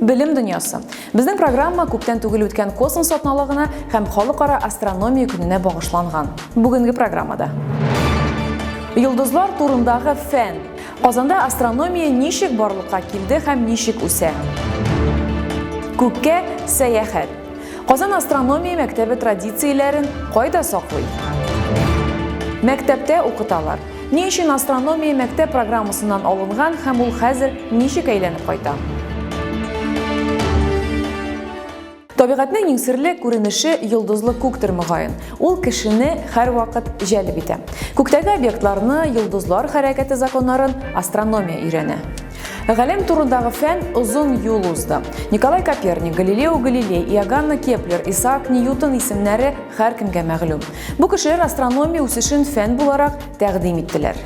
Белем дөньясы. Безнең программа күптән түгел үткән космос атналыгына һәм халыкара астрономия көненә багышланган. Бүгенге программада. Йолдызлар турындагы фән. Казанда астрономия ничек барлыкка килде һәм ничек үсә? Күккә сәяхәт. Казан астрономия мәктәбе традицияләрен кайда саклый? Мәктәптә укыталар. Ни өчен астрономия мәктәп программасыннан алынган һәм ул хәзер ничек әйләнеп кайта? Табигатьнең иң серле күренеше йолдызлы күктер мөгаен. Ул кешене һәрвакыт җәлеп итә. Күктәге объектларны, йолдызлар хәрәкәте законнарын астрономия өйрәнә. Галәм турындагы фән озын юл узды. Николай Коперник, Галилео Галилей, Иоганна Кеплер, Исаак Ньютон исемнәре һәркемгә мәгълүм. Бу кешеләр астрономия үсешен фән буларак тәкъдим иттеләр.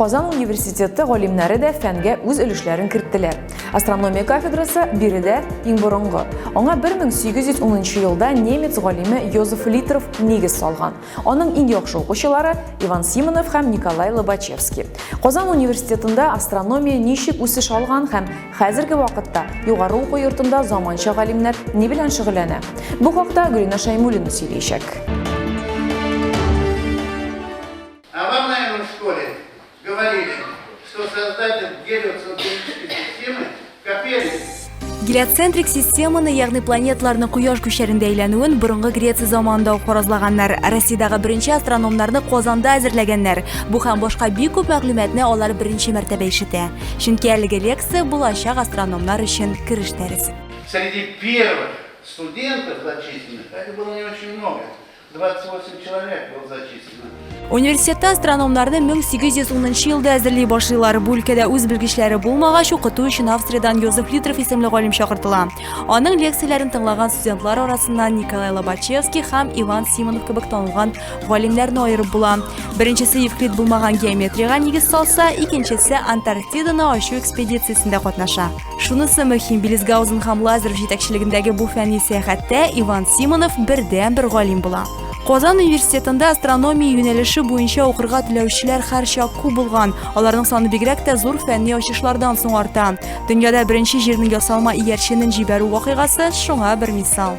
Казан университеты галимнәре дә фәнгә үз өлешләрен керттеләр. Астрономия кафедрасы биредә иң борынгы. Аңа 1810 елда немец галиме Йозеф Литров нигез салган. Аның иң яхшы укучылары Иван Симонов һәм Николай Лобачевский. Казан университетында астрономия ничек үсеш алган һәм хәзерге вакытта югары уку йортында заманча галимнәр ни белән шөгыльләнә? Бу хакта Гөлинә Шәймуллина сөйләячәк. А вам, наверное, в школе говорили, что создатель гелиоцентрической системы Коперник. Гелиоцентрик системаны, ягъни планеталарның кояш күчәрендә әйләнүен борынгы Греция заманында ук фаразлаганнар. Россиядәге беренче астрономнарны Казанда әзерләгәннәр. Бу һәм башка бик күп мәгълүматны алар беренче мәртәбә ишетә. Чөнки әлеге лекция булачак астрономнар өчен кереш дәрес. Среди первых студентов зачисленных, а это было не очень много, 28 человек было зачислено. Университетта астрономнарны 1810 елда әзерли башлыйлар. Бу өлкәдә үз белгечләре булмагач, укыту өчен Австриядән Йозеф Литров исемле галим чакыртыла. Аның лекцияләрен тыңлаган студентлар арасыннан Николай Лобачевский һәм Иван Симонов кебек танылган галимнәрне аерып була. Беренчесе Евклид булмаган геометриягә нигез салса, икенчесе Антарктиданы ачу экспедициясендә катнаша. Шунысы мөһим, Беллинсгаузен һәм Лазарев җитәкчелегендәге бу фәнни сәяхәттә Иван Симонов бердәнбер галим була. Казан университетында астрономия юнәлеше буенча укырга теләүчеләр һәрчак күп булган. Аларның саны бигрәк тә зур фәнни ачышлардан соң арта. Дөньяда беренче Җирнең ясалма иярченен җибәрү вакыйгасы шуңа бер мисал.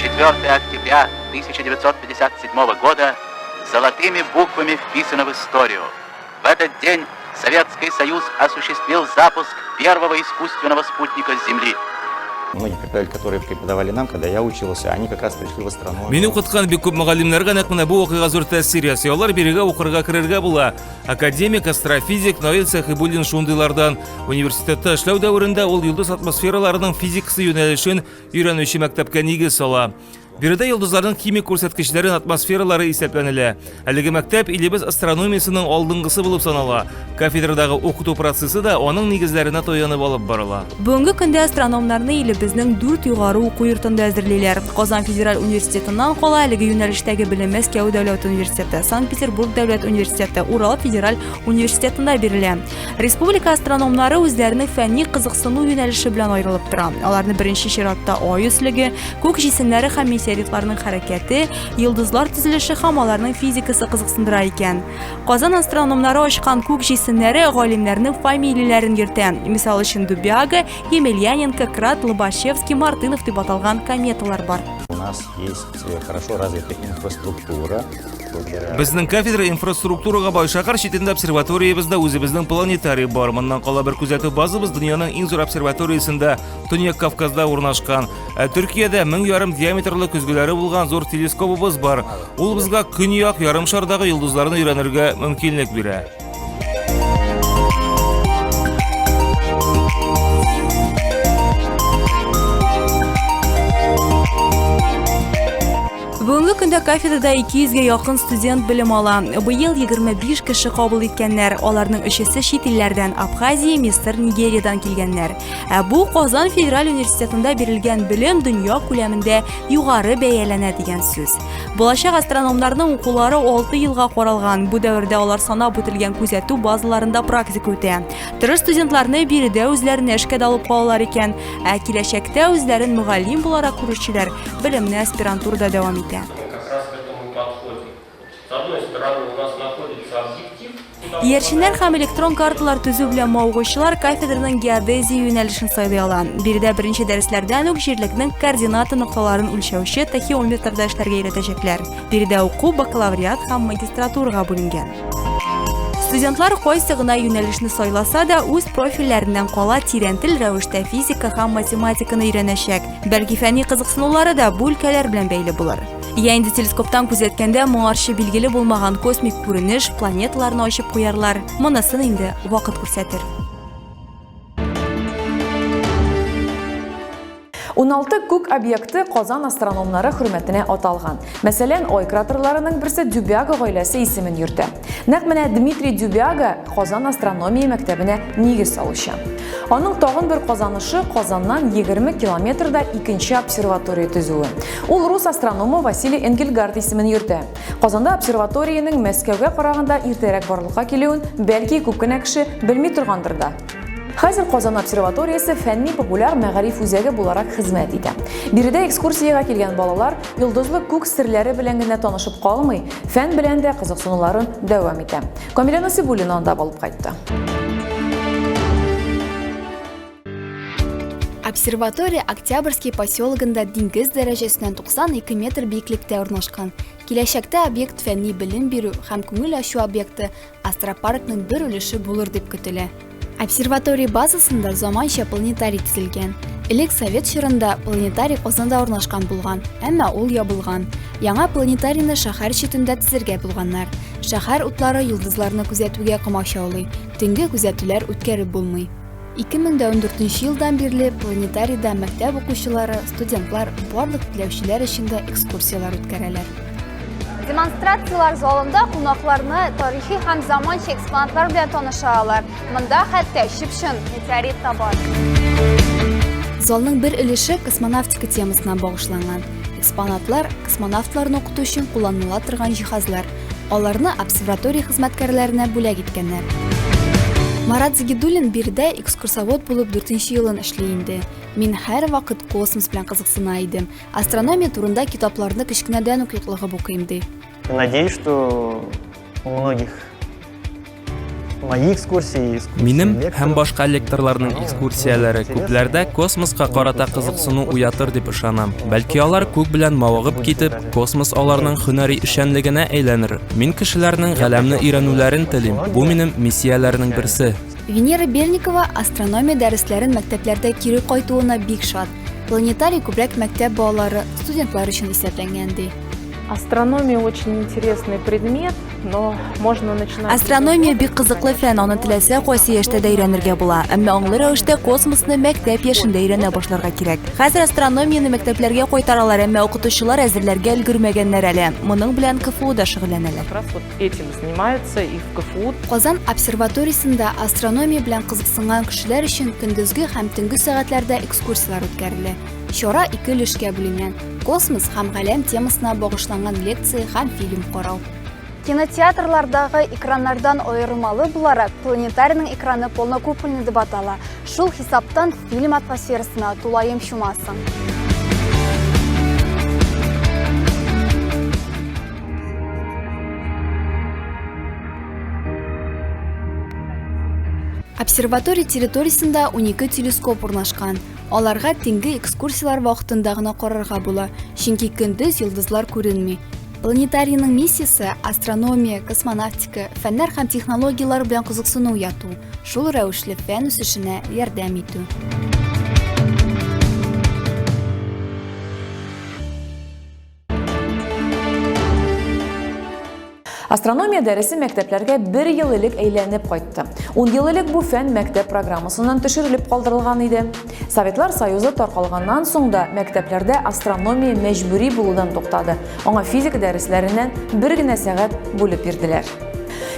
4 октября 1957 года золотыми буквами вписано в историю. В этот день Советский Союз осуществил запуск первого искусственного спутника Земли. Многие преподаватели, которые преподавали нам, когда я учился, они как раз пришли в астрономию. Мине укыткан бик күп мөгаллимнәргә нәкъ менә бу вакыйга зур тәэсир ясый. Алар бирегә укырга керергә була. Академик, астрофизик Наил Сәхибуллин шундыйлардан. Университетта эшләү дәверендә ул йолдыз атмосфераларының физикасы юнәлешен өйрәнүче мәктәпкә нигез сала. Биредә йолдызларның химик күрсәткечләрен атмосфералары исәпләнелә. Әлеге мәктәп илебез астрономиясенең алдынгысы булып санала. Кафедрадагы укыту процессы да аның нигезләренә таянып алып барыла. Бүгенге көндә астрономнарны илебезнең дүрт югары уку йортында әзерлиләр. Казан федераль университетыннан кала әлеге юнәлештәге белем Мәскәү дәүләт университеты, Санкт-Петербург дәүләт университеты, Урал федераль университетында бирелә. Республика астрономнары үзләренең фәнни кызыксыну юнәлеше белән аерылып тора. Аларны беренче чиратта ай өслеге, күк җисемнәре һәм метеоритларның хәрәкәте, йолдызлар төзелеше һәм аларның физикасы кызыксындыра икән. Казан астрономнары ачкан күк җисемнәре галимнәрнең фамилияләрен йөртә. Мисал өчен, Дубяга, Емельяненко, Крат, Лобачевский, Мартынов дип аталган кометалар бар. У нас есть э, хорошо развитая инфраструктура. Безнең кафедра инфраструктурага бай. Шәһәр читендә обсерваториябездә үзебезнең планетарий бар. Моннан кала бер күзәтү базабыз дөньяның иң зур обсерваториясендә Төньяк Кавказда урнашкан. Ә Төркиядә 1500 диаметрлы көзгеләре булган зур телескобыбыз бар. Ул безгә көньяк ярымшардагы йолдызларны өйрәнергә мөмкинлек бирә. Бүгенге көндә кафедрада 200 гә якын студент белем ала. Быел 25 кеше кабул иткәннәр. Аларның өчесе чит илләрдән Абхазия, Мисыр, Нигериядән килгәннәр. Ә бу Казан федераль университетында бирелгән белем дөнья күләмендә югары бәяләнә дигән сүз. Булачак астрономнарның укулары 6 елга каралган. Бу дәвердә алар санап үтелгән күзәтү базаларында практика үтә. Тырыш студентларны биредә үзләренә эшкә дә алып калалар икән. Ә киләчәктә үзләрен мөгаллим буларак күрүчеләр белемне аспирантурада дәвам итә. стороны у нас находится объектив. Иярченнәр һәм электрон карталар төзү белән мавыгучылар кафедраның геодезия юнәлешен сайлый ала. Биредә беренче дәресләрдән үк җирлекнең координата нокталарын үлчәүче тахеометрда эшләргә өйрәтәчәкләр. Биредә уку бакалавриат һәм магистратурага бүленгән. Студентлар кайсы гына юнәлешне сайласа да, үз профильләреннән кала тирәнтел рәвештә физика һәм математиканы өйрәнәчәк. Бәлки фәнни кызыксынулары да бу өлкәләр белән бәйле булыр. Я инде телескоптан күзәткәндә моңарчы билгеле булмаган космик күренеш, планеталарны ачып куярлар. Монысын инде вакыт күрсәтер. 16 күк объекты Казан астрономнары хөрмәтенә аталган. Мәсәлән, Ай кратерларының берсе Дюбяга гаиләсе исемен йөртә. Нәкъ менә Дмитрий Дюбяга Казан астрономия мәктәбенә нигез салучы. Аның тагын бер казанышы Казаннан 20 километрда икенче обсерватория төзүе. Ул рус астрономы Василий Энгельгард исемен йөртә. Казанда обсерваториянең Мәскәүгә караганда иртәрәк барлыкка килүен бәлки күп кенә кеше белми торгандыр да. Хәзер Казан обсерваториясе фәнни-популяр мәгариф үзәге буларак хезмәт итә. Биредә экскурсиягә килгән балалар йолдызлы күк серләре белән генә танышып калмый, фән белән дә кызыксынуларын дәвам итә. Камилә Насыйбуллина анда булып кайтты. Обсерватория Октябрьский поселогында диңгез дәрәҗәсеннән 92 метр биеклектә урнашкан. Киләчәктә объект фәнни белем бирү һәм күңел ачу объекты астропаркның бер өлеше булыр дип көтелә. Обсерватория базасында заманча планетарий төзелгән. Элек совет чорында планетарий Казанда урнашкан булган, әмма ул ябылган. Яңа планетарийны шәһәр читендә төзергә булганнар. Шәһәр утлары йолдызларны күзәтүгә комачаулый, төнге күзәтүләр үткәреп булмый. 2014 елдан бирле планетарийда мәктәп укучылары, студентлар, барлык теләүчеләр өчен дә экскурсияләр үткәрәләр. Демонстрацияләр залында кунакларны тарихи һәм заманча экспонатлар белән таныша алар. Монда хәтта чып-чын метеорит та бар. Залның бер өлеше космонавтика темасына багышланган. Экспонатлар космонавтларны укыту өчен кулланыла торган җиһазлар. Аларны обсерватория хезмәткәрләренә бүләк иткәннәр. Марат Загидуллин биредә экскурсовод булып дүртенче елын эшли инде. Мин һәрвакыт космос белән кызыксына идем. Астрономия турында китапларны кечкенәдән үк йотлыгып укыйм, ди. Надеюсь, что у многих мои экскурсии, Минем һәм башка лекторларның экскурсияләре күпләрдә космоска карата кызыксыну уятыр дип ышанам. Бәлки алар күк белән мавыгып китеп, космос аларның һөнәри эшчәнлегенә әйләнер. Мин кешеләрнең галәмне өйрәнүләрен телим. Бу минем миссияләрнең берсе. Венера Бельникова астрономия дәресләрен мәктәпләрдә кире кайтуына бик шат. Планетарий күбрәк мәктәп балалары, студентлар өчен исәпләнгән, ди. Астрономия очень интересный предмет, но можно начинать... Астрономия бик кызыклы фән, аны теләсә кайсы яшьтә дә өйрәнергә була. Әмма аңлы рәвештә космосны мәктәп яшендә өйрәнә башларга кирәк. Хәзер астрономияне мәктәпләргә кайтаралар, әмма укытучылар әзерләргә өлгермәгәннәр әле. Моның белән КФУда шөгыльләнәләр. Как раз вот этим занимаются и в КФУ. Казан обсерваториясендә астрономия белән кызыксынган кешеләр өчен көндезге һәм төнге сәгатьләрдә экскурсияләр үткәрелә. Чара ике өлешкә бүленгән. Космос һәм галәм темасына багышланган лекция һәм фильм карау. Кинотеатрлардагы экраннардан аерылмалы буларак, планетарийның экраны полнокупольный дип атала. Шул хисаптан фильм атмосферасына тулаем чумасың. Обсерватория территориясендә 12 телескоп урнашкан. Аларга төнге экскурсияләр вакытында гына карарга була, чөнки көндез йолдызлар күренми. Планетарийның миссиясе астрономия, космонавтика, фәннәр һәм технологияләр белән кызыксыну уяту, шул рәвешле фән үсешенә ярдәм итү. Астрономия дәресе мәктәпләргә бер ел элек әйләнеп кайтты. Ун ел элек бу фән мәктәп программасыннан төшерелеп калдырылган иде. Советлар Союзы таркалганнан соң да мәктәпләрдә астрономия мәҗбүри булудан туктады. Аңа физика дәресләреннән бер генә сәгать бүлеп бирделәр.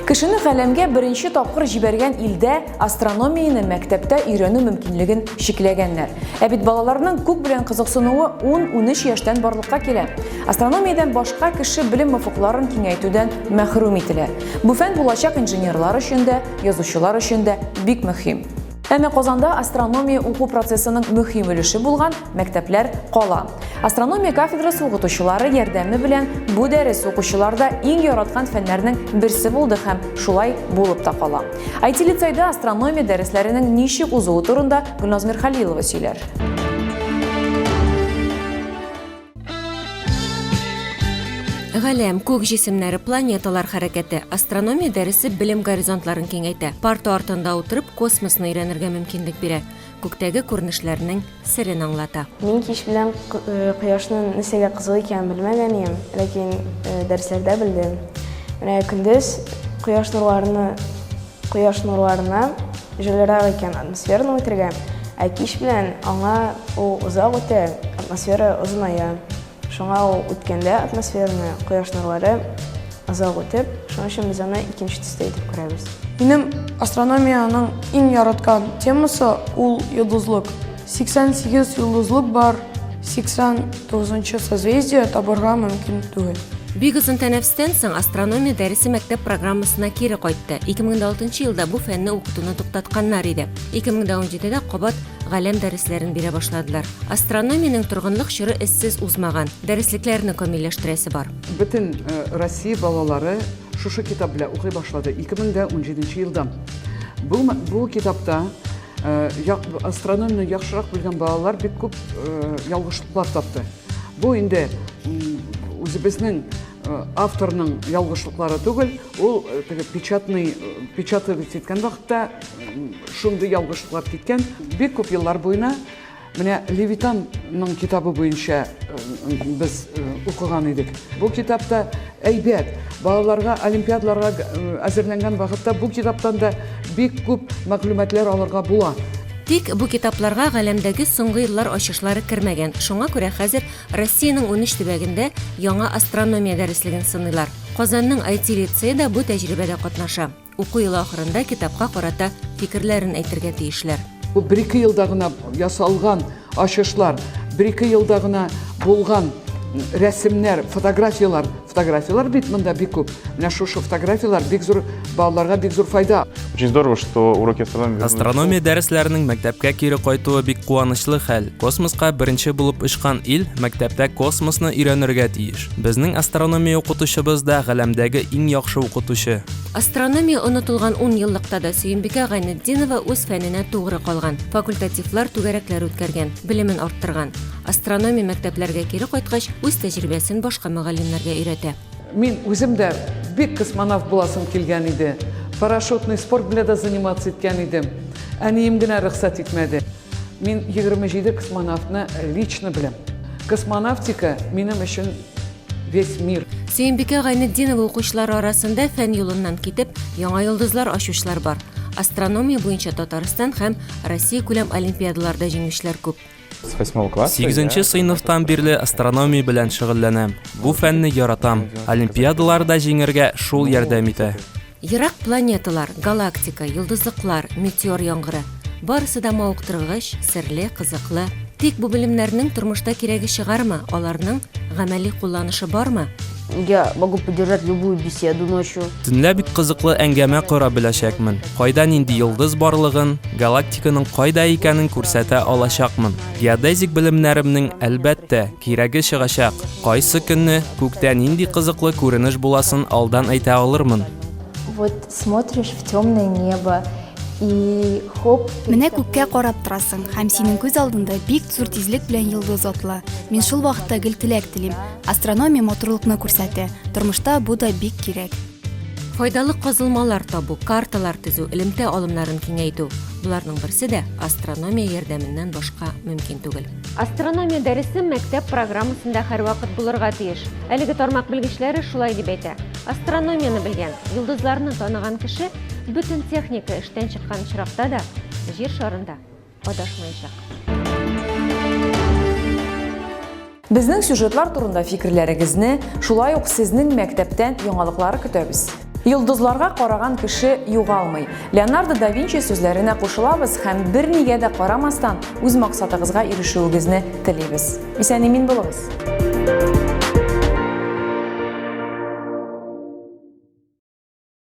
Кешене галәмгә беренче тапкыр җибәргән илдә астрономияне мәктәптә өйрәнү мөмкинлеген чикләгәннәр. Ә бит балаларның күк белән кызыксынуы 10-13 яшьтән барлыкка килә. Астрономиядән башка кеше белем офыкларын киңәйтүдән мәхрүм ителә. Бу фән булачак инженерлар өчен дә, язучылар өчен дә бик мөһим. Әмма Казанда астрономия уку процессының мөһим өлеше булган мәктәпләр кала. Астрономия кафедрасы укытучылары ярдәме белән бу дәрес укучыларда иң яраткан фәннәрнең берсе булды һәм шулай булып та кала. IT-лицейда астрономия дәресләренең ничек узуы турында Гөлназ Мирхалилова сөйләр. Галәм, күк җисемнәре, планеталар хәрәкәте, астрономия дәресе белем горизонтларын киңәйтә, парта артында утырып космосны өйрәнергә мөмкинлек бирә, күктәге күренешләрнең серен аңлата. Мин кич белән кояшның нәрсәгә кызыл икәнен белмәгән идем, ләкин дәресләрдә белдем. Менә көндез кояш нурларына кояш нурларына җылырак икән атмосфераны үтергә, ә кич белән аңа ул озак үтә, атмосфера озыная. Шуңа ул үткәндә атмосфераны кояш нурлары озак үтеп, шуның өчен без аны икенче төстә итеп күрәбез. Минем астрономиянең иң яраткан темасы ул йолдызлык. 88 йолдызлык бар, 89 нчы созвездие табырга мөмкин түгел. Бик озын тәнәфестән соң астрономия дәресе мәктәп программасына кире кайтты. 2006 елда бу фәнне укытуны туктатканнар иде. 2017 дә кабат галәм дәресләрен бирә башладылар. Астрономиянең торгынлык чоры эзсез узмаган, дәреслекләрне камилләштерәсе бар. Бөтен Россия балалары шушы китап белән укый башлады 2017 елдан. Бу, бу китапта астрономияне яхшырак белгән балалар бик күп ялгышлыклар тапты. Бу инде үзебезнең авторның ялгышлыклары түгел, ул теге печатный печатать иткән вакытта шундый ялгышлыклар киткән. Бик күп еллар буена менә Левитанның китабы буенча без укыган идек. Бу китапта әйбәт. Балаларга олимпиадаларга әзерләнгән вакытта бу китаптан да бик күп мәгълүматлар алырга була. Тик бу китапларга галәмдәге соңгы еллар ачышлары кермәгән, шуңа күрә хәзер Россиянең унөч төбәгендә яңа астрономия дәреслеген сыныйлар. Казанның IT-лицее да бу тәҗрибәдә катнаша. Уку елы ахырында китапка карата фикерләрен әйтергә тиешләр. Бу бер-ике елда гына ясалган ачышлар, бер-ике елда гына булган рәсемнәр, фотографияләр, фотографияләр бит монда бик күп. Менә шушы фотографияләр бик зур балаларга бик зур файда. Очень здорово, что уроки астрономии Астрономия дәресләренең мәктәпкә кире кайтуы бик куанычлы хәл. Космоска беренче булып очкан ил мәктәптә космосны өйрәнергә тиеш. Безнең астрономия укытучыбыз да галәмдәге иң яхшы укытучы. Астрономия онытылган ун еллыкта да Сөембикә Гайнетдинова үз фәненә тугры калган, факультативлар, түгәрәкләр үткәргән, белемен арттырган. Астрономия мәктәпләргә кире кайткач, үз тәҗрибәсен башка мөгаллимнәргә өйрәтә. Мин үзем дә бик космонавт буласым килгән иде. Парашютный спорт белән дә заниматься иткән идем. Әнием генә рөхсәт итмәде. Мин 27 космонавтны лично беләм. Космонавтика минем өчен весь мир. Сөембикә Гайнетдинова укучылары арасында фән юлыннан китеп, яңа йолдызлар ачучылар бар. Астрономия буенча Татарстан һәм Россиякүләм олимпиадаларда җиңүчеләр күп. Сигезенче сыйныфтан бирле астрономия белән шөгыльләнәм. Бу фәнне яратам. Олимпиадаларда җиңәргә шул ярдәм итә. Ерак планеталар, галактика, йолдызлыклар, метеор яңгыры. Барысы да мавыктыргыч, серле, кызыклы. Тик бу белемнәрнең тормышта кирәге чыгармы, аларның гамәли кулланышы бармы? Я могу поддержать любую беседу ночью. Төнлә бик кызыклы әңгәмә кора беләчәкмен. Кайда нинди йолдыз барлыгын, галактиканың кайда икәнен күрсәтә алачакмын. Геодезик белемнәремнең, әлбәттә, кирәге чыгачак. Кайсы көнне күктә нинди кызыклы күренеш буласын алдан әйтә алырмын. Вот смотришь в темное небо и хоп. Менә күккә карап торасың, һәм синең күз алдында бик зур тизлек белән йолдыз атыла. Мин шул вакытта гел теләк телим. Астрономия матурлыкны күрсәтә. Тормышта бу да бик кирәк. Файдалы казылмалар табу, карталар төзү, элемтә алымнарын киңәйтү, боларның берсе дә астрономия ярдәменнән башка мөмкин түгел. Астрономия дәресе мәктәп программасында һәрвакыт булырга тиеш. Әлеге тармак белгечләре шулай дип әйтә. Астрономияне белгән, йолдызларны таныган кеше бөтен техника эштән чыккан очракта да Җир шарында адашмаячак. Безнең сюжетлар турында фикерләрегезне, шулай ук сезнең мәктәптән яңалыклар көтәбез. Йолдызларга караган кеше югалмый. Леонардо да Винчи сүзләренә кушылабыз һәм бернигә дә карамастан үз максатыгызга ирешүегезне телибез. Исән-имин булыгыз!